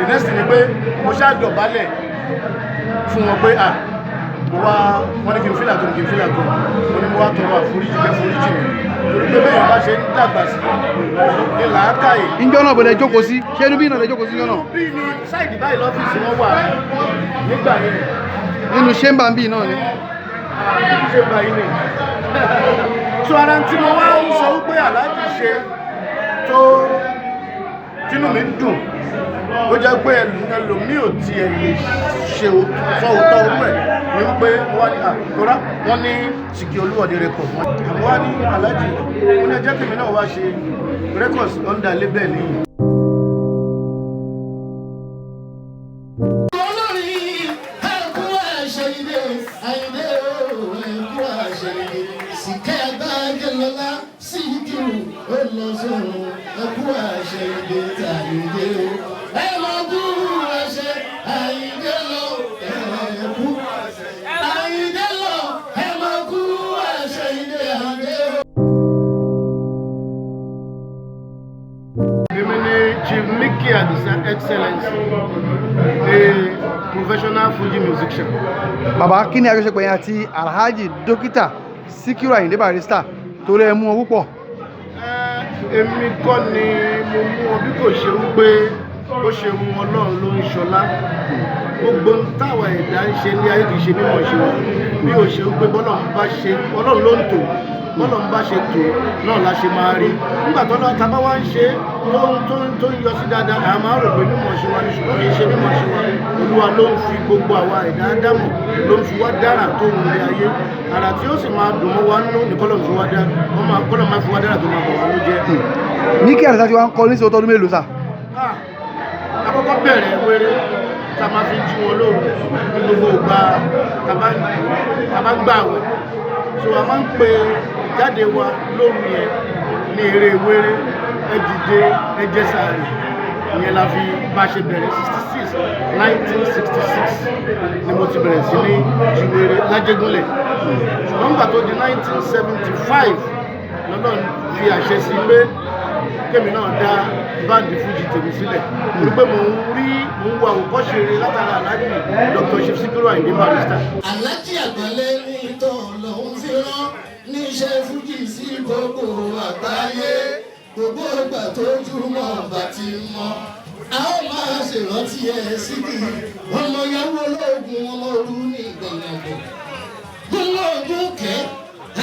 The next thing ni pé mo ṣáà dọ̀bálẹ̀ fún wọn pé à mo wá, wọ́n ní kí n fílà tó ní kí n fílà tó. Mo ní mo wá tọrọ àforíjì, kẹ́ foríjì mi, torí pé bẹ́ẹ̀ bá ṣe ń dàgbà sí ní làákàyè. Ìjọ náà bọ̀lẹ̀ jókòó sí, ṣé inú bí náà lè jókòó sí ìjọ náà? Bí ní side báyìí lọ́fíìsì wọn wà nígbà yẹn. Nínú chamber ń bí náà ni? Ṣe báyìí ni. So ara tí mo wá ń sọ wípé Aláàjì ṣe tó tínú mi dùn, ó jẹ́ pé ẹlòmíì ò tiẹ̀ lè ṣe sọ òótọ́ orú ẹ̀ ní wípé wọ́n ní àkórá wọ́n ní Sìkì Olúwọ̀dé Record. Àwọn wá ní Aláàjì, mo ní ẹjẹ́ tèmi náà wá ṣe records under label yìí. Olórí ẹkú àṣeyìdè Àyìndé o, ẹkú àṣeyìdè Sìkẹ́ Àgbájọlọ́lá Síkírù ó lọ sọ́run, ẹkú àṣeyìdè tàyìndé o, ẹ máa kú àṣẹ Àyìndé lọ, ẹkú Àyìndé lọ, ẹ máa kú àṣeyìdè Àyìndé o. Èmi ni Chief Mickey Adisa Excellence, a professional Fuji musician. Bàbá, kí ni àjọṣepọ̀ yẹn àti Alhaji Dókítà Síkírù Àyìndé Barrister, torí ẹ mú wọn púpọ̀? Èmi kọ́ ni mo mú ọ, bí kò ṣe wípé ó ṣe wọn Ọlọ́run ló ń ṣọlá. Gbogbo ń táwa ẹ̀dá ń ṣe ní ayé kìí ṣe mímọ̀ ṣe wọn, bí ó ṣe wípé bọ́lọ̀ ń bá ṣe, Ọlọ́run ló ń tò, bọ́lọ̀ ń bá ṣe tò náà la ṣe máa rí. Nígbà tó lọ́ọ́ ta bá wá ń ṣe tó ń yọ sí dáadáa, à máa rò pé mímọ̀ ṣe wa ni, ṣùgbọ́n kìí ṣe mímọ̀ ṣe wa. Olúwa ló ń fi gbogbo àwa ẹ̀dá dámọ̀, ló ń fi wá dára tó ń rí ayé àrà tí ó sì máa dùn mọ́ wa nínú ní kọ́lọ̀ fi wá dá wọ́n máa kọ́lọ̀ máa fi wá dára tó máa bọ̀ wá ló jẹ́. Mickey Adisa ti wá ń kọ ní sọ́tọ́dún mélòó sà? Ah, akọ́kọ́ bẹ̀rẹ̀ wéré tá a máa fi jí wọn lóru ní gbogbo ìgbà tá a bá ń gbààwẹ̀. So a máa ń pe jáde wa lóru yẹn ní eré wéré, ẹ dìde, ẹ jẹ sààrì. Ìyẹn la fi bá ṣe bẹ̀rẹ̀. 66, 1966 ni mo ti bẹ̀rẹ̀ sí ní jí wéré lájẹgúnlẹ̀, ṣùgbọ́n nígbà tó di 1975 lọ́lọ́run fi àṣẹ sí pé kémi náà dá band fújì tèmi sílẹ̀, torí pé mò ń rí, mò ń wo àwòkọ́ṣe rere látara Alhaji Dr. Chief Sikiru Ayinde Barrister. Alájí àgbọ̀lẹ̀ ní tó lòún fi rán níṣẹ́ fújì sí gbogbo àgbáyé. Gbogbo ìgbà tó jùmọ̀ bá ti mọ́, a ó máa ṣèrántí ẹ̀ síbi ọmọ yàwó ológun, ọmọ òru ní ìgbọ̀ngàn gbọ́ngàn kẹ́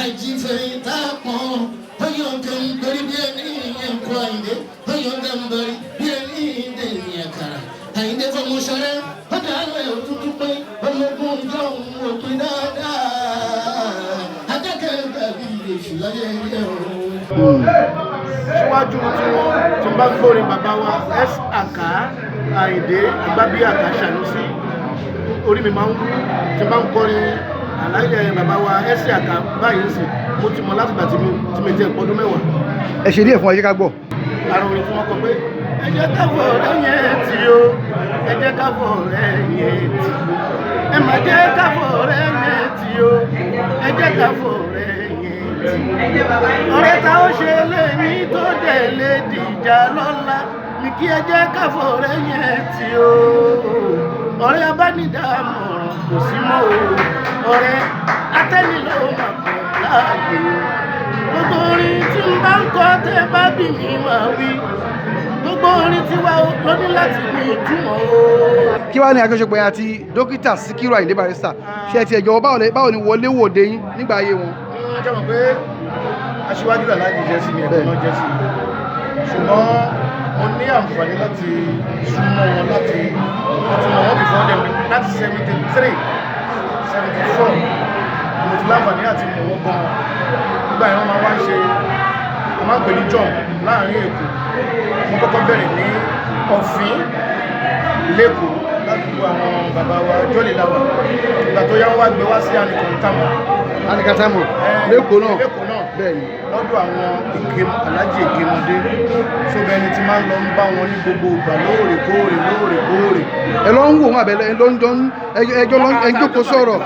àjífẹ̀yìntà pọ̀n oyọ̀ǹkẹ́ ń bẹ̀rẹ̀ bí ẹni ìyẹn kọ́ Àyìndé, oyọ̀ǹkẹ́ ń bẹ̀rẹ̀ bí ẹni ìdẹ̀yìn àkàrà. Àyìndé fọmọṣọrẹ ọdọ àlọ òtútù pé ọmọogun ìjọ òun òpin dáadáa adákẹ́ dàbí èṣù láyé ilé òun. Síwájú tí wọ́n ti bá ń gbórin bàbá wa S. Àká Àyìndé Agbábíàká Ṣànúsí, orí mi máa ń wú tí bá ń kọrin àlàyé bàbá wa S. Àká báyìí sì mo ti mọ látìgbà tí mi ti ẹ̀ pọ́dún 10. Ẹ ṣe díẹ̀ fún wa, jẹ́ ká gbọ́. Ara orin tí wọ́n kọ pé ẹ jẹ́ ká fọ̀ ọ̀rẹ́ yẹn tì o, ẹ jẹ́ ká fọ̀ ọ̀rẹ́ yẹn tì, ẹ má jẹ́ ká fọ̀ ọ̀rẹ́ yẹn tì o, ẹ jẹ́ ká fọ̀ ọ̀rẹ́ yẹn tì. Ọ̀rẹ́ ta ó ṣe lẹ́ni tó dẹ̀ lè dìjà lọ́la ní kí ẹ jẹ́ ká fọ̀ ọ̀rẹ́ yẹn tì o. Ọ̀rẹ́ abánidámọ̀ràn kò sí mọ́ o, ọ̀rẹ́ atẹ́niló máa pọ̀ láàyè o. Gbogbo orin tí n bá ń kọ tẹ́ bá bí mi máa wí, gbogbo orin tí wá ló ní láti ní ìtumọ̀ o. Kí wàá ní àjọṣepọ̀ yẹn àti Dókítà Síkírù Àyìndé Barrister, ṣé ẹ ti ẹ̀jọ̀, báwo ni wọlé wòde yín nígbà ayé wọn? Ṣé mọ̀ pé aṣíwájú Alhaji jẹ́ sí mi, ẹ̀kọ́ náà jẹ́ sí mi, ṣùgbọ́n mo ní àǹfààní láti súnmọ́ wọn, láti mo ti mọ̀ wọ́n before them láti 73, 74. Mo ti láǹfààní àti mọ̀ wọ́n gan-an. Nígbà yẹn wọ́n máa wá ń ṣe, wọ́n máa ń pè ní John láàrin Èkó. Mo kọ́kọ́ bẹ̀rẹ̀ ní Ọ̀fín lẹ́kọ̀ọ́ ládùúgbò àwọn bàbá wa jọ́lẹ̀ láwà. Ìgbà tó yá, wọ́n wá gbé wá sí Ànìkàntàmọ̀. Ànìkàntàmọ̀ lẹ́kọ̀ọ́ náà? Lẹ́kọ̀ọ́ náà. Bẹ́ẹ̀ni. Lọ́dọ̀ àwọn Aláàjì Èkémọdé sóbẹ́ ẹni tí máa ń lọ ń bá wọn ní gbogbo ìgbà lóòrèkóòrè lóòrèkóòrè. Ẹ lọ ń wò wọn àbẹ̀lẹ̀, ẹ lọ ń jọ ń ẹjọ́ lọ ń jókòó sọ̀rọ̀?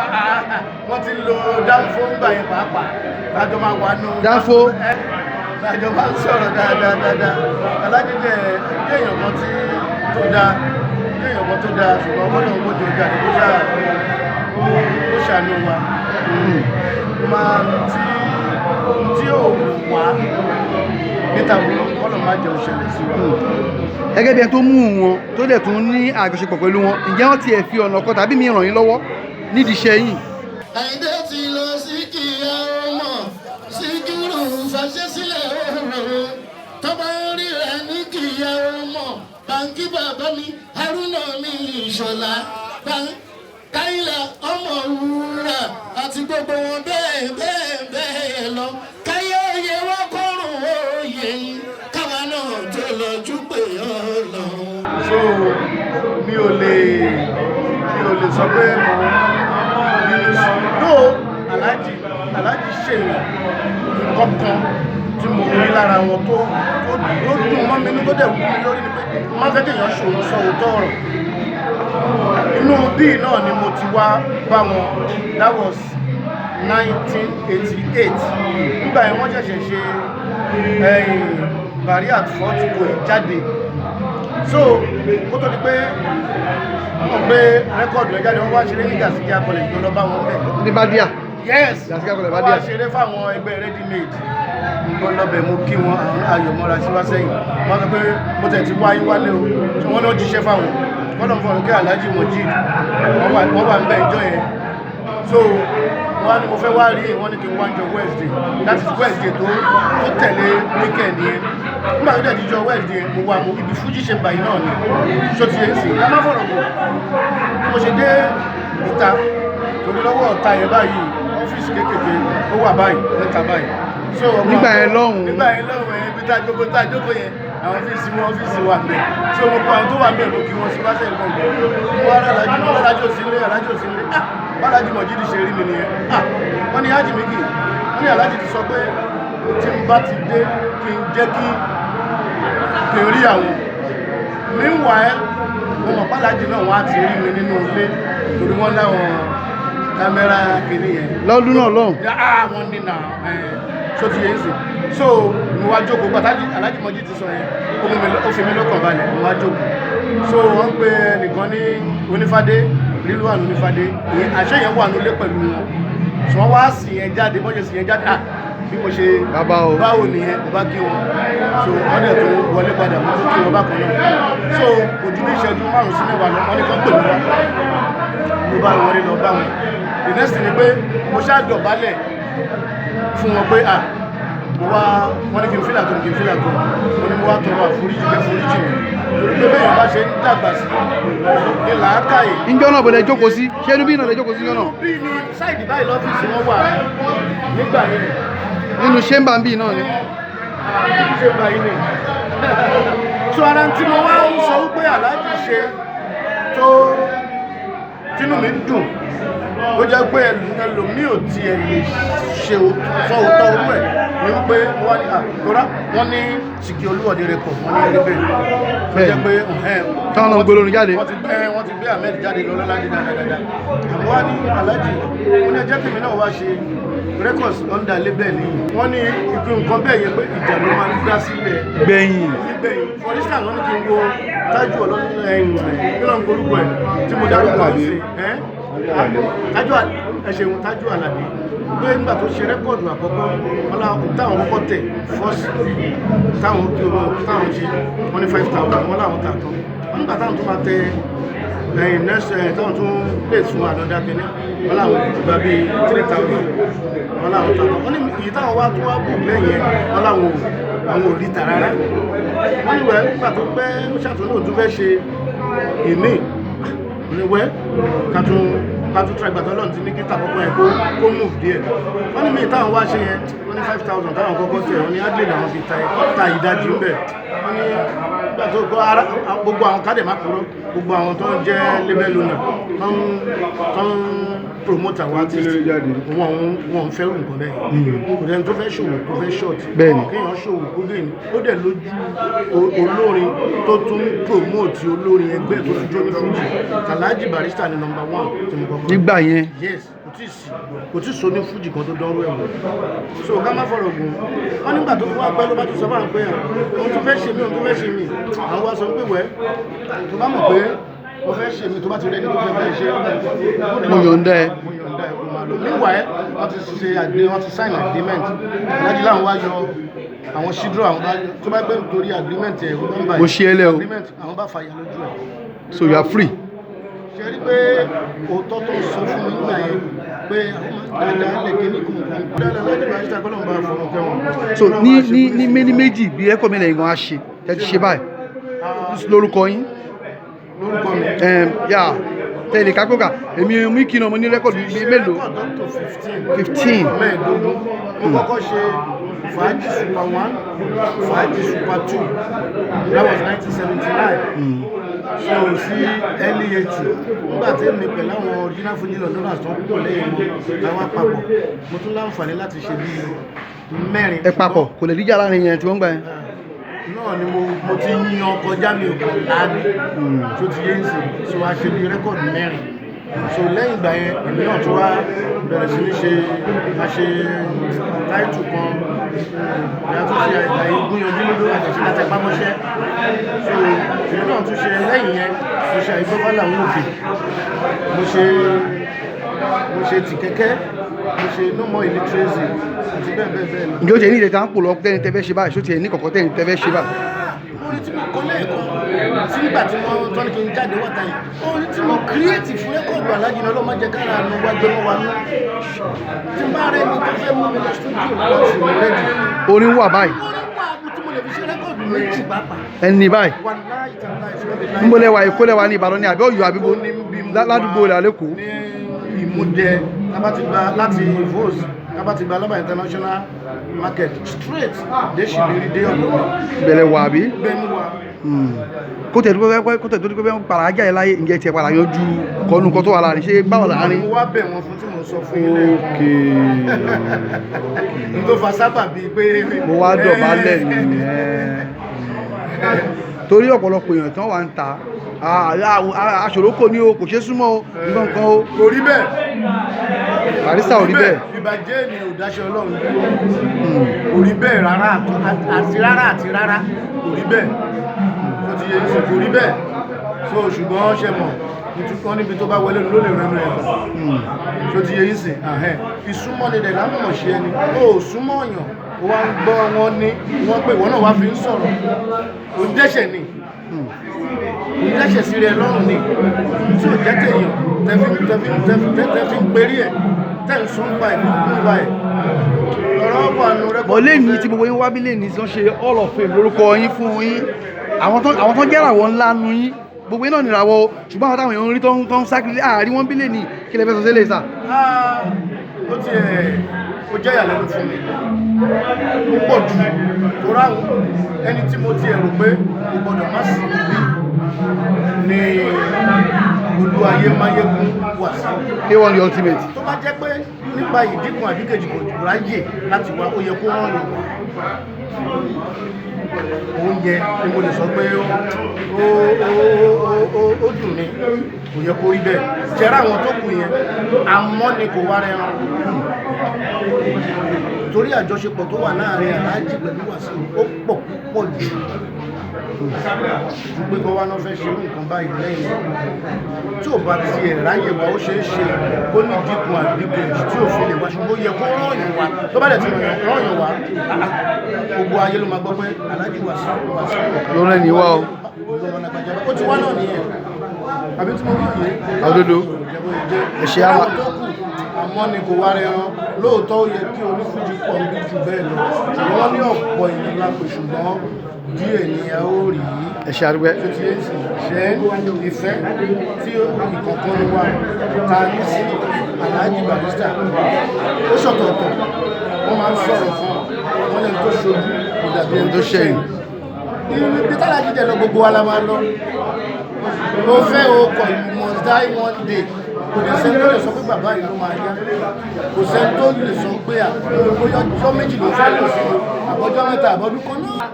Wọ́n ti lo dáńfó ńgbà yẹn pàápàá, lájọ máa wà nù. Dáńfó. Lájọ máa ń sọ̀rọ̀ dáadáa dáadáa. Aláàjì jẹ́ èèyàn kan tí tó dáa. nǹkan tó dáa, ṣùgbọ́n ọmọ náà mójú ọjà ní kó ṣáà ó ṣàánú wa. Ó máa tí ò wá níta burú, kọ́lọ̀ má jẹ́ òṣèlè sí wa. Gẹ́gẹ́ bí ẹni tó mú wọn, tó dẹ̀ tún ní àjọṣepọ̀ pẹ̀lú wọn, ǹjẹ́ wọ́n tiẹ̀ fi ọ̀nà kan tàbí mi ràn yín lọ́wọ́ nídìí iṣẹ́ yìí? Àyìndé ti lọ sí kíá ọmọ Síkírù fàṣẹ sílẹ̀ òòrùn tó bá ń rí rẹ̀ ní kíá ọmọ bàǹkì bàbá mi Haruna mi Ìṣọ̀lá Káyìlá ọmọ wúrà àti gbogbo wọn bẹ́ẹ̀ bẹ́ẹ̀ bẹ́ẹ̀ lọ káyé oyè wọn kọrùn oyè káwa náà tó lọ júpè Ọlọ́run. So mi ò lè sọ pé mo bínú sí no. Aláàjì ṣe nǹkan kan tí mo rí lára wọn tó dùn mọ́ mi ní, tó dẹ̀ wú mi lórí, ni pé má fẹ́ kéèyàn ṣòro sọ òótọ́ ọ̀rọ̀. Inú bíi náà ni mo ti wá bá wọn. That was 1988. Nígbà yẹn, wọ́n ṣẹ̀ṣẹ̀ ṣe Bari at 40 kò ì jáde. So kó tó di pé wọ́n gbé record rẹ̀ jáde, wọ́n wá ṣeré ní Gasikia College tó lọ bá wọn bẹ̀. Ní Bádíà? Yes. Gasikia College, Wọ́n Bádíà. wá ṣeré fáwọn ẹgbẹ́ ready made. Mo lọ́bẹ̀, mo kí wọn, àwọn ayọ̀mọ́ra sí wá sẹ́yìn. Wọ́n sọ pé mo tẹ̀ ti wá yín wálé o, tí wọ́n náà jíṣẹ́ fáwọn kọ́lọ̀ fọ́nù kí Alhaji Mojeed wọ́n wà ń bẹ̀ ìjọ yẹn. So wọ́n á ní mo fẹ́ wá rí wọ́n ní kí n wá jọ Wednesday, that is Wednesday tó tẹ̀lé weekend yẹn. Nígbà tó dẹ̀ jíjọ Wednesday yẹn, mo wà mo ibi Fuji Chamber yìí náà ni. So ti yẹn sì ká má fọ̀rọ̀ bọ̀, bí mo ṣe dé ìta torí lọ́wọ́ ọ̀ta yẹn báyìí, ọ́fíìsì kékèké ó wà báyìí níta báyìí. So ọmọ Nígbà yẹn lọ́hùn-ún. Nígbà yẹn lọ́hùn yẹn, ibi tá a jókòó, tá a jókòó yẹn, àwọn ọ́fíìsì wọn, ọ́fíìsì wà mẹ́. So gbogbo àwọn tó wà mẹ́, mo kí wọn sí wáṣẹ̀ ìgbọ̀n. Mo wá alájú, mo alájú òsínlé, alájú òsínlé. Ah, bálájú Mọ̀jídì ṣe rí mi nìyẹn. Ah, wọ́n ní Ájì Méjì, wọ́n ní alájì ti sọ pé tí n bá ti dé, kí n jẹ́ kí n rí àwọn. Meanwhile, mo mọ̀ pálájì náà wọ́n á ti rí mi nínú ilé torí wọ́n láwọn kámẹ́rà kìíní yẹn. Lọ́dún náà lọ́hùn. Ah, wọ́n ní nà ẹ̀ so ti yẹn sìn. So mo wá jókòó gbàtà Alájì Mọ́jí ti sọ yẹn, ó mú mi ó fi mí lọ́kàn balẹ̀. Mo wá jókòó. So wọ́n pe ẹnìkan ní Onífádé, Rílùwàn Onífádé ìyẹn, àṣẹ yẹn wà nílé pẹ̀lú wọn. So wọ́n wá sì yẹn jáde, bọ́n ṣe sì yẹn jáde, ah, bí mo ṣe Bàbá o. Báwo nìyẹn, mo bá kí wọn. So wọ́n dẹ̀ tó wọlé padà, mo tún kí wọn bákan náà. So kò ju bí ìṣẹ́jú 5 sí 10 lọ, wọ́n ní kán pè mí wá. Mo bá wọlé lọ bá wọn. The next thing ni pé mo ṣáà dọ̀bálẹ̀ fún wọn pé ah, mo wá, wọ́n ní kí n fílà tó, kí n fílà tó. Mo ní mo wá tọrọ àforíjì, kẹ́ foríjì mi, torí pé bẹ́ẹ̀ bá ṣe ń dàgbà sí ní làákàyè. Níjọ́ náà, bọ̀dẹ̀ jókòó sí, ṣé inú bí náà lè jókòó sí níjọ́ náà? Bí ní side báyìí lọ́fíìsì wọn wà nígbà yẹn. Nínú chamber bí náà ni? Ṣe báyìí ni. So ara tí mo wá ń sọ wípé aláàjì ṣe tó tínú mi dùn, ó jẹ́ pé ẹlòmíì ò tiẹ̀ lè ṣe sọ òótọ́ orú ẹ̀, ni wípé wọ́n ní àkórá wọ́n ní Sìkì Olúwọ̀dé record, wọ́n ní ẹ̀rí bẹ́ẹ̀ tó jẹ́ pé ọ̀hẹ́n, Táwọn náà ń gbé olórin jáde. Wọ́n ti gbé Ahmed jáde lọ lọ́lájí dáadáa. Àmọ́ wá ní aláàjì, wọ́n ní ẹjẹ́ tèmi náà wá ṣe records under label yìí. Wọ́n ní ikú nǹkan bẹ́ẹ̀ yẹ pé ìjà ló máa ń dá sílẹ̀ Gbẹ̀yìn. Nígbẹ̀yìn. For instance, wọ́n ní kí n wo Tájù ọlọ́run ẹ̀yìn kí ló ń gorúkọ ẹ̀ tí mo dárúkọ ẹ̀ sí ẹ́, Tájù ẹ̀ṣẹ̀hun, Tájù Àlàdé, pé nígbà tó ṣe record àkọ́kọ́ wọn láwọn táwọn kọ́kọ́ tẹ̀ first, táwọn kí wọn táwọn ṣe, wọ́n ní 5,000 wọ́n láwọn tà tán. Wọ́n nígbà táwọn tó máa tẹ ẹ̀yìn next ẹ̀, táwọn tún lè fún ànádá kìíní, wọ́n láwọn gba bíi 3,000, wọ́n láwọn tà tán. Wọ́n ní èyí táwọn wá tó wá bù lẹ́yìn ẹ̀, wọ́n láwọn ò àwọn ò rí tà rárá. Wọ́n ní wẹ́ nígbà tó pẹ́, ó ṣàtúnú òtún fẹ́ ṣe ìmí ní wẹ́ kátún try gbàtọ́ lọ́nà tí ní kíta àkọ́kọ́ yẹn kó move díẹ̀. Wọ́n ní míì táwọn wá ṣe yẹn, wọ́n ní 5,000 táwọn kọ́kọ́ tẹ̀, wọ́n ní adley làwọn fi ta ìdajì ń bẹ̀. Wọ́n ní gbà tó gbọ́ ara gbogbo àwọn kádẹ̀ má kúrò, gbogbo àwọn tó ń jẹ́ label owner tó ń promote àwọn artist, wọn fẹ́ rú nǹkan bẹ́ẹ̀. Kò dẹni tó fẹ́ ṣòwò kó fẹ́ short. Kéèyàn ṣòwò kó gain. Ó dẹ̀ lójú olórin tó tún promote olórin ẹgbẹ́ tó tún jó ní fújì. Alhaji Barrister ni number one tí mo kọ́kọ́. Nígbà yẹn. Yes, kò tí sí, kò tí so ní fújì kan tó dánrú ẹ̀wọ̀n. So ká má fọ̀rọ̀ gùn, wọ́n nígbà tó wá pẹ́ ló bá tún sọ fáwọn pé òun tún fẹ́ ṣe mí, òun tún fẹ́ ṣe mí. Àwọn wá sọ pé wẹ́ tó bá mọ̀ pé Mo fẹ́ ṣe mi, tó bá ti rẹ́ni tó fẹ́ bẹ́ẹ̀ ṣe. Mo yọ̀ǹda ẹ. Mo yọ̀ǹda ẹ, kó máa lọ. Meanwhile, wọ́n ti ṣe àgbé, wọ́n ti sign agreement. Alájí láwọn wá yọ àwọn ṣídúró àwọn bá tó bá gbé nítorí agreement ẹ̀ ló ń bá. Mo ṣe é lẹ́ o. Agreement àwọn bá fàyà lójú ẹ̀. So you are free. Ṣe rí pé òótọ́ tó ń sọ fún mi nígbà yẹn pé àwọn dáadáa lè ké ní kùnkùn dáadáa láti bá ṣíta kọ́lọ̀ ń bá fọ̀rọ̀ kẹwọn. So ní méní méjì bí rẹ́kọ̀dì mélòó gan á ṣe tẹ́ ti ṣe báyìí lórúkọ yín? Lórúkọ mi? Yà tẹ́lẹ̀ kápẹ́kà, èmi mú kí ni mo ní rẹ́kọ̀dì mélòó? Record up to 15. 15. 15. Mo kọ́kọ́ ṣe Fàájì Super One, Fàájì Super Two, that was 1979, so sí early 80. Nígbà tí èmi pẹ̀lú àwọn original Fuji Londoners tó ń pọ̀ lẹ́yìn wọn táwa papọ̀, mo tún láǹfààní láti ṣe bíi mẹ́rin. Ẹ papọ̀, kò lè díjà láàrin yẹn tí wọ́n gbà yẹn. Náà ni mo ti yan kọjá, mi ò kàn láàbì tó ti yé ń sìn. So a ṣe bíi record mẹ́rin. So lẹ́yìn ìgbà yẹn, èmi náà tún wá bẹ̀rẹ̀ sí ní ṣe, a ṣe táìtù kan, ìyá tún ṣe àìgbà ìgúnyanjú lódó àjẹsí láti pamọ́ṣẹ́. So èmi náà tún ṣe lẹ́yìn yẹn, mo ṣe àìgbọ́fà làwọn òkè, mo ṣe tìkẹ́kẹ́, mo ṣe no more illiteracy àti bẹ́ẹ̀ bẹ́ẹ̀ bẹ́ẹ̀ lọ. Ǹjẹ́ ó tiẹ̀ ní ìtẹ̀tà ń pò lọ tẹ́ni tẹ́fẹ́ ṣe báyìí? Ṣó tiẹ̀ ní kọ̀kọ́ tẹ́ni tẹ́fẹ́ ṣe báyìí? Orin tí mo kọ lẹ́ẹ̀kan tí nígbà tí wọ́n tọ́ ní kí n jáde wọ́ta yìí, orin tí mo create fún record Alájí náà ló máa jẹ́ kára nu wájú ọmọ wa nú tí n bá rẹ ní tó fẹ́ mú mi lọ studio láti mi ready. Orin wà báyìí? Orin wà tí mo lè fi ṣe record méjì pàápàá. Ẹni báyìí? Wà láì tàbí láì. Ń bọ́lẹ̀ wà, Èkó lẹ́wà ní Ìbàdàn ní àbí Ọ̀yọ́ àbí ládùúgbò rẹ̀ lẹ́kọ̀ọ́? Ní Ìmúdẹ, tábà ti gba láti Vos, tábà ti gba Alaba International Market straight dé Ṣìlérí dé ọ̀dọ̀ mi. Bẹ̀rẹ̀ wà àbí? Bẹ́ẹ̀ mú wa. Kó tẹ̀ tó dúpẹ́ padà ajá yẹn láyé, ǹjẹ́ tiẹ̀ padà yanjú kọ́nu kọ́ tó wà láàrin, ṣé báwo láàrin? Mo wá bẹ̀ wọ́n fún tí mo sọ fún yín lẹ́ẹ̀kan n tó fa sábà bíi pé. Mo wá dọ̀bálẹ̀ nìyẹn torí ọ̀pọ̀lọpọ̀ èèyàn tán wà ń ta aṣòro kò ní o, kò ṣe súnmọ́ o, nǹkan kan o. Kò rí bẹ́ẹ̀. Barrister, ò rí bẹ́ẹ̀. Ìbàjẹ́ ènìyàn ò dáṣẹ́ Ọlọ́run dúró. Kò rí bẹ́ẹ̀ rárá àti rárá àti rárá, kò rí bẹ́ẹ̀. Tó ti yẹ ṣe, kò rí bẹ́ẹ̀. So ṣùgbọ́n ṣe mọ̀ ìtúkọ́ níbi tó bá wọlé ló lè rẹnu ẹ̀ gbà. Tó ti yẹ yín sìn, ahẹ́n ìsúnmọ́ ni dẹ̀ lámọ̀mọ̀ ṣe ẹni ó súnmọ́ ọ̀yàn, ó wá ń gbọ́ wọn ní wọ́n pé ìwọ náà wá fi ń sọ̀rọ̀, ó ń dẹ́ṣẹ̀ ni, ó ń dẹ́ṣẹ̀ sí rẹ lọ́rùn ni tí ò jẹ́ tèèyàn tẹ́fí tẹ́fí tẹ́fí tẹ́fí ń perí ẹ̀, tẹ́ ń sún pa ẹ̀ ń pa ẹ̀ ọ̀rọ̀ wà nù rẹ́kọ̀dù. Bọ̀ lẹ́ni tí gbogbo yín wá bí lẹ́ni tí wọ́n ṣe Hall of Fame lórúkọ yín fún yín, àwọn tó jẹ́ ìràwọ̀ ńlá nu yín, gbogbo yín náà nìràwọ̀ o, ṣùgbọ́n àwọn táwọn èèyàn ń rí tó ń sákìlì àárín wọn bí lẹ́ni, kí lẹ fẹ́ sọ sílẹ̀ sà? Ah, ó ti ẹ̀ ó jẹ́ ìyàlẹ́nu fún mi púpọ̀ jù torí àwọn ẹni tí mo ti ẹ̀rù pé kò gbọ́dọ̀ má sí níbí ni Olúayé Máyégún wà sí. K1 the Ultimate. Tó bá jẹ́ pé nípa ìdínkù àbíkejì kò ráyè láti wá, ó yẹ kó rán yàn wá. Oúnjẹ ni mo lè sọ pé ó dùn mí, kò yẹ kó rí bẹ́ẹ̀. Ṣẹ́rá àwọn tó kù yẹn, àmọ́ ni kò wá rẹran torí àjọṣepọ̀ tó wà láàrin Aláàjì pẹ̀lú Wàsíù ó pọ̀ púpọ̀ jù ju pé kọ́ wá náà fẹ́ ṣe irú nǹkan báyìí lẹ́yìn tí ò bá tiẹ̀ ráyè wá. Ó ṣeé ṣe kó ní dínkù àdínkù tí ò fi lè wá, ṣùgbọ́n ó yẹ kó rọ̀yàn wá. Tó bá dẹ̀ ti rọ̀yàn wá, gbogbo ayé ló máa gbọ́ pé Aláàjì Wàsíù Wàsíù Ló rẹ̀ ní wá o. Ó ti wá náà nìyẹn, àbí tí mo rí yìí? Òdodo. Ẹ ṣe àwọn. Àwọn tó kù, àmọ́ ni kò wá rẹran. Lóòótọ́, ó yẹ kí onífújì pọ̀ níbi jù bẹ́ẹ̀ lọ, ṣùgbọ́n wọ́n ní ọ̀pọ̀ èèyàn lápè, ṣùgbọ́n díẹ̀ ni a ó rí. Ẹ ṣe àdúgbẹ́. Tó ti yé sí ṣe ìfẹ́ tí ìkọ̀kan wa ta ní sí Alhaji Barrister ó ṣọ̀tọ̀ọ̀tọ̀. Wọ́n máa ń sọ̀rọ̀ fún wọn lẹ́nu tó ṣojú kò dàbí ẹni tó ṣẹ̀yìn. Ibi tálájí dẹ̀ lọ, gbogbo wa la máa lọ. Ó fẹ́ o kọ̀, you must die one day. Kò dẹ̀ sẹ́ni tó lè sọ pé bàbá yìí ló máa yá. Kò sẹ́ni tó lè sọ pé à bóyá ọjọ́ méjì ló fẹ́ lò sí o, àbọ̀jọ́ mẹ́ta, àbọ̀dún kan náà.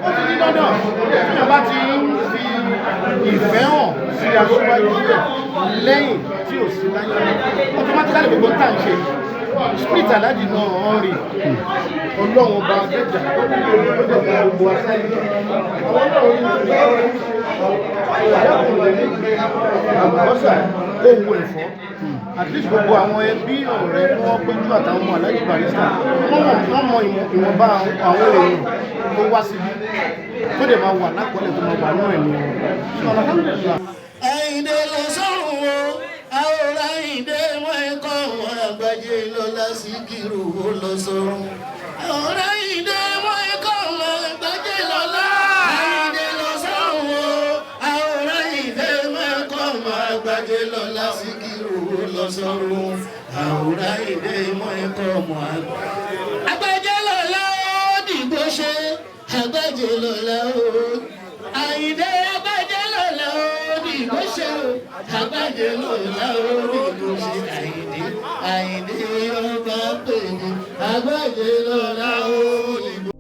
Ó ti di dandan tí wọ́n bá ti ń fi ìfẹ́ hàn sí aṣíwájú rẹ̀ lẹ́yìn tí ò sí láyé, automatically gbogbo tá à ń ṣe spirit Aláàjì náà hàn rí. Ọlọ́run ọba dẹ́jà ó dẹ̀ gba gbogbo aṣáájú àwọn náà rí. gbé àlùbọ́sà kó wo ẹ̀fọ́. At least gbogbo àwọn ẹbí, ọ̀rẹ́ tí wọ́n péjú àtàwọn ọmọ Alhaji Barrister, wọ́n mọ ìwọ̀nba àwọn èèyàn tó wá síbí, tó dẹ̀ máa wà lákọọ́lẹ̀, tó máa wà nínú ẹ̀mí wọn. So alhamdulillah. Àyìndé lọ sọ́run o, àwòrán Àyìndé wọn ẹ̀kọ́ wọn àgbájé lọ́lá Síkírù ó lọ sọ́run. Àwòrán Àyìndé wọn ẹ̀kọ́ wọn àgbájé lọ́lá. Àyìndé lọ sọ́run o, àwòrán Àyìndé wọn ẹ̀kọ́ wọn àgbájé lọ́lá Síkírù ó lọ sọ́run. Àwòrán Àyìndé wọn ẹ̀kọ́ wọn àgbájé. Àgbájé lọ́lá ó dìgbò ṣe, àgbájé lọ́lá ó. Àyìndé àgbájé lọ́lá ó dìgbò ṣe o, àgbájé lọ́lá ó dìgbò ṣe. Àyìndé, Àyìndé ọba pè ní àgbájé lọ́lá ó dìgbò.